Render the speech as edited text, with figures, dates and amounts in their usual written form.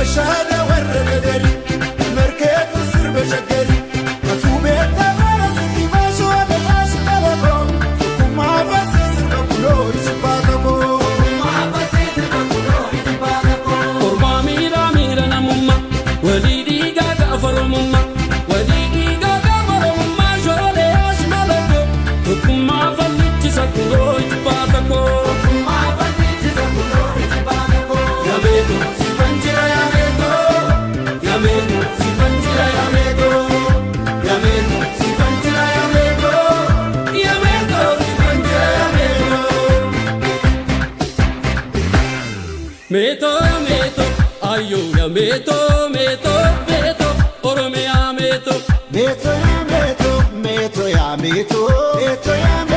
Habashaadha warra dadari, Markeetu sirba shaggari. Atuu beektaa bara sitti baasuu baasuu dhalakoo. Tokkummaa baasee sirba kunoo ijibaa tokkoo. Kormaa miira miira namummaa, walii dhiigaa gaafa Oromummaa, walii dhiigaa gaafa Oromummaa, shoolee ashmalakoo, tokkummaa fallichisa kunoo ijibbaata koo. Yameeto sifan jira yameeto, yameeto sifan jira yameeto, yameeto sifan jira yameeto, yameeto sifan jira yameeto. Meeto meeto ayo ya meeto meeto meeto Oromiyaa meeto. Meeto yaa meeto, meeto yaa meeto, meeto yaa.